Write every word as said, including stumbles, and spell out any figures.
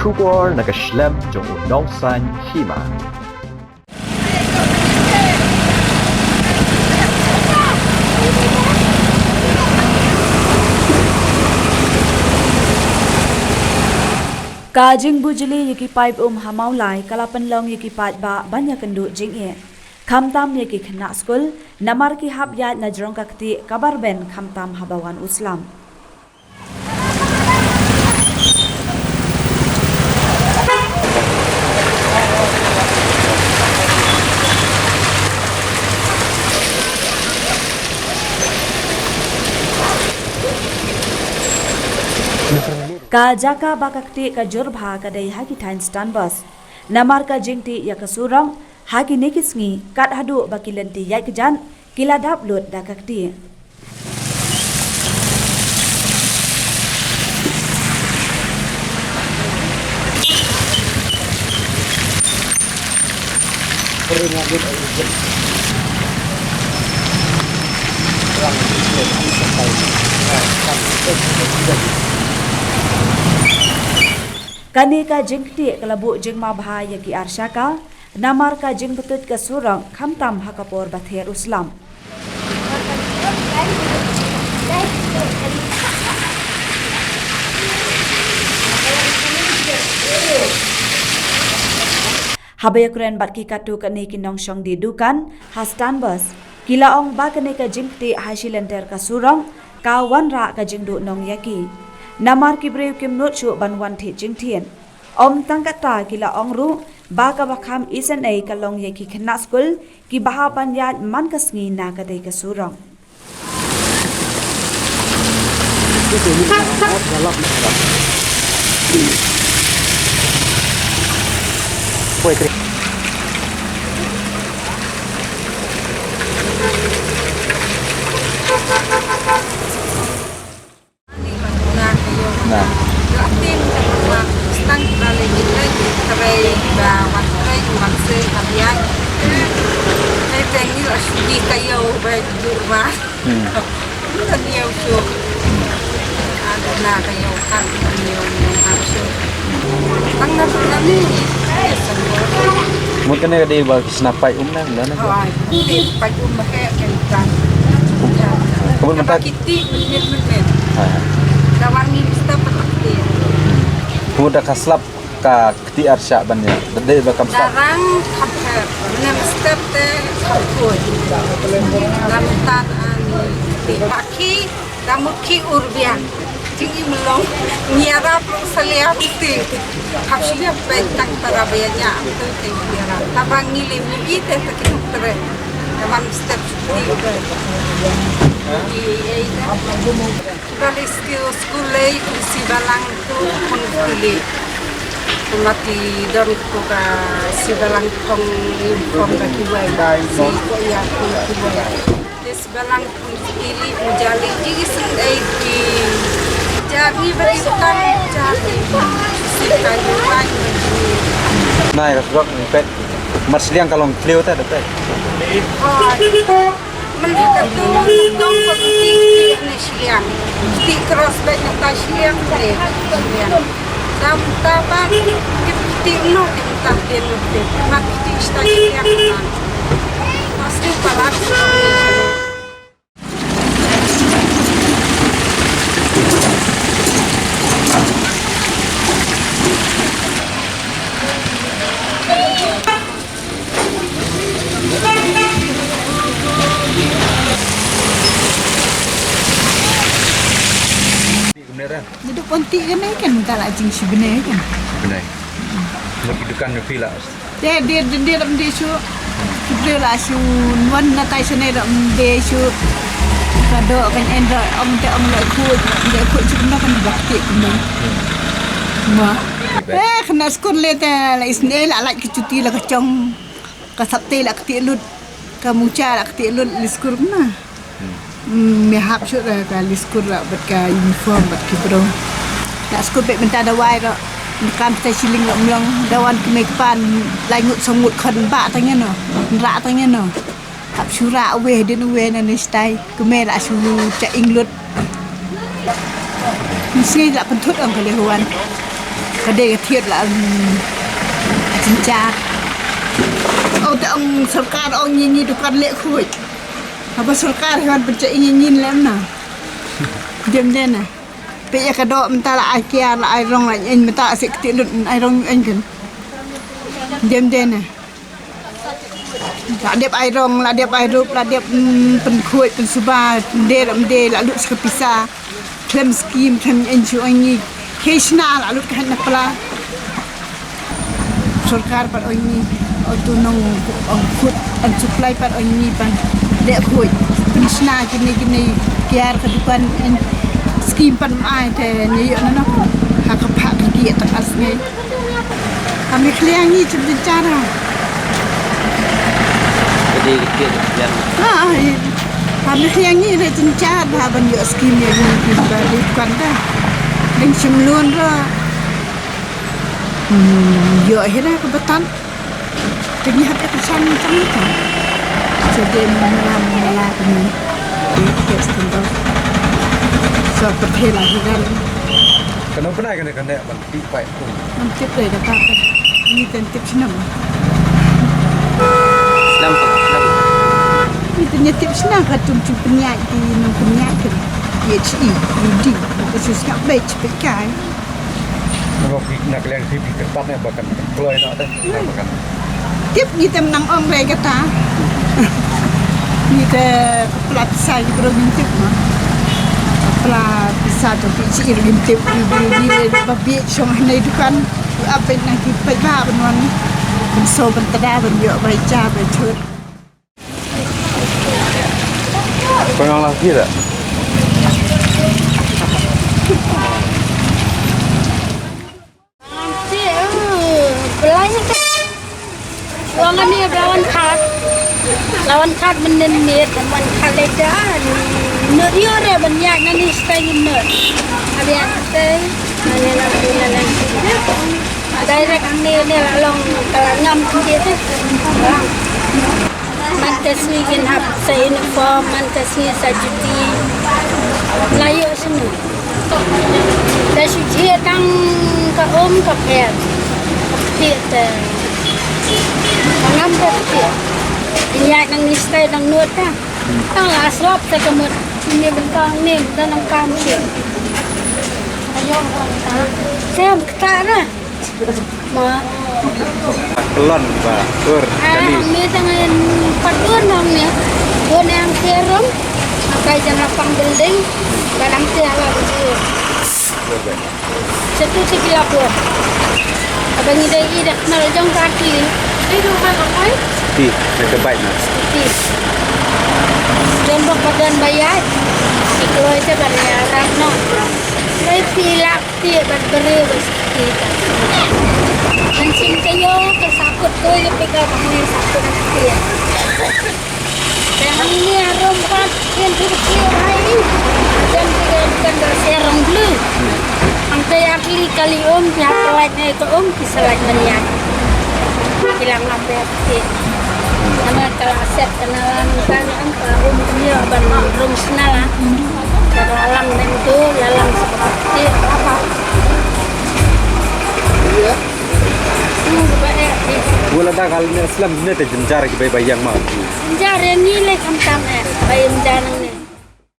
Khubor na ka shlem jong u nongsan hima. Ka jingbujli ïa ki paip um ha Mawlai ka la pynlong ïa ki paidbah ban ïakynduh jingeh, khamtam ïa ki khynnah skul, namar ki hap ïaid na jrong ka ktieh kaba rben khamtam haba wan u slam. Ka jaka ba ka ktieh ka jur bha ka dei ha ki thaiñ Stanbos. Namar ka jingtieh ïa ka surok, ha kine ki sngi, kat haduh ba ki lynti ïaid kjat, ki la dap lut da ka ktieh. Kane ka jingktieh ka la buh jingma bha ïa ki arshaka, namar ka jingbtut ka surok khamtam ha ka por ba thied u slam. Haba ïakren bad ki katto katne ki nongshong die dukan ha Stanbos, ki la ong ba kane ka jingktieh ha shilynter ka surok ka wanrah ka jingduhnong ïa ki. Namar ki briew kim nud shuh ban wan thied jingthied. Ym tang katta, ki la ong ruh ba kaba kham isynei ka long ïa ki khynnah skul kiba hap ban ïaid man ka sngi na katei ka surok. Mut kane ka dei ba ki sna paip um na, la na. Ka mut mynta. Ka mut da ka slap ka kti arshah ban ïa. Da dei ba kam slap. Darang khater. Mynne step te khatkhuid. Da mynta ani. Pakhi. Da mut ki ur biang. Jingim long. Ngi ïarap ruh salia ruh te. Hap shu ïa peit tang para ba ïa ñiah amtu te ngi ïarap. Taba ngi leh mih te ta ki nongtrei. Da man step shuti u dei. Ki ei da. Kiba leit skul, skul leit ki si balang tu pun ki leit. Kumba ki don ko ka si balang thong uniform da kiwei. Si ko ïa ko kiwei. Te si balang Pun ki ili u jali ji ki sendai ki jali beri bukan jali. Si kayu wai beri. Nai ka suak ni pet. Mat sliang ka long kliu ta da pet. Oh, men ka tu dong ko ti ki ni sliang. Ti cross bet na ta sliang ni. Dam taban ki ti no ki ta den ni. Mat ti sta sliang. Pasti palat. Kumne ra? Ngi duk pynti kane kan mynta la jingshibnai kan. Bnai. Mut ki dukan na phi la. Te de de de ram de shu. Ki briew la shu wan na tai shane ram de shu. Ka do kan en do ong te ong le khu de khu shu na kan bak ti kumne. Ma. Eh, khynnah skul le te la isne la la ki chuti la ka chong. Ka sapte la kti lut. Ka mucha la kti lut li skul na. Hmm. Hmm, me hap shu da ka li skul da bad ka uniform bad ki brong. Da skul pek mynta da wai da. Kam sa shilling da mlong da wan ki me kpan lai ngut song ngut khon ba tang ïa no. Ra tang ïa no. Hap shu ra uwe din uwe na ne stai. Ki me la shu cha ing lut. Mesti la pyntut ang kali huan. Ka dei ka thied la, um, jynjar. Ong te ong sorkar ong ïa ngi dukan leh khuid. Haba sorkar hi wan pynjah ïa ngi lem na. Jem dei na. Peit ïa ka doh mynta la ai kiar, la ai rong, la ïeng mynta, seh kti lut ai rong ïeng kan. Jem dei na. La dep ai rong, la dep ai rup, la dep, mm, pynkhuid, pynsuba, pyndir, pyndir, la lut sa ka pisa. Khlem skim, khlem ïeng shu ïeng. Khie shna la lut ka hynda pla. Sorkar pat ong ngi, ong tu nong, ong khut, ong supply pat ong ngi pan. Dek khuid, pynshna kine, kine, kiar ka dukan, ong skim pan ai te ni ïoh na no. Ha ka phak ka ki tak as ngi. Kami khliang ngi chim jynjar ha. Jadi, dia, dia. Ha, ha, iya. Kami khliang ngi re jynjar ha ban ïoh skim ïa ngi ki ba di kan da. Ding chim lun ra. Hmm, ïoh hi ra ka batan. Ding hap ka chan chan ka. Jadi, mula, mula kami. Di kes tendo. So, perhela hiran. Kano pernah kena kena ban Tip paip kum. Ngam tip dei da ka ka. Ngi ten tip shnong. Slam pa, slam. Ngi ten ïa tip shnong ka tum tum pynïaid ki nong pynïaid ki. Ye chi i, rudi. Ka sus ka bej pek kai. Ngi na kliang tip ki kerpat ne bakan kloi na te. Na bakan. Tip ngi tem nang ong re kata. Ngi te pla pisa ngi bro ngi tip ma. Pla pisa to pi chi ngi tip ngi ngi le ba bi shong hanai dukan. Ap na ki pa ba ban wan. Ban so ban tada ban ïoh bai cha bai chut. Pyngang lang ki da. Wan ani ba wan khat. La wan khat mynnin miet, wan khat leh da. Nut ïoh re ban ïaid nani stai ngi nut. Abi ïaid stai. Nani la tu la la. Direct hangne ne la long ka la ngam tu dia tu. Man ka sngi kin hap sa uniform, man ka sngi sa juti. La ïoh sini. Da shu jia tang ka um ka pher. Ka pher te. Ka ngam ka pher. Ïa nang ni stai nang nuot ta. Tang la slap te ka mut. Ni bentang ni da nang kam pher. Ayo orang ta. Sem kata na. Ma. Pelon ba ur. Ah, kali. Ni tangan patun nang ni. Bun yang kerum. Akai jana pang building. Balang tiara bujur. Satu tiga lapor. Abang ida ida kenal jong kaki. Ini rumah apa? Ti, kita baik na. Ti. Jom bak badan bayar. Si keluar je bayar no. Baik pilak. Ti bad briew bad siti. Ngan sing kayo ka sakut tu ïa pika bang ni sakut ti. Tang ni harum pat kin tu ti hai. Jam tiga bukan dah serong blue. Ang kaya kali kali um ya pelai ni ke um kisalah meniak. Kilang apa ya ti. Nama kalau aset kenalan kan. Ka rum kmie ban rum sna la. Ka la lam nem tu, la lam seperti apa? Wala da kal ne slam ne te jynjar ki bai bai yang ma. Jynjar yang ni le kam tam eh, bai jynjar nang ne.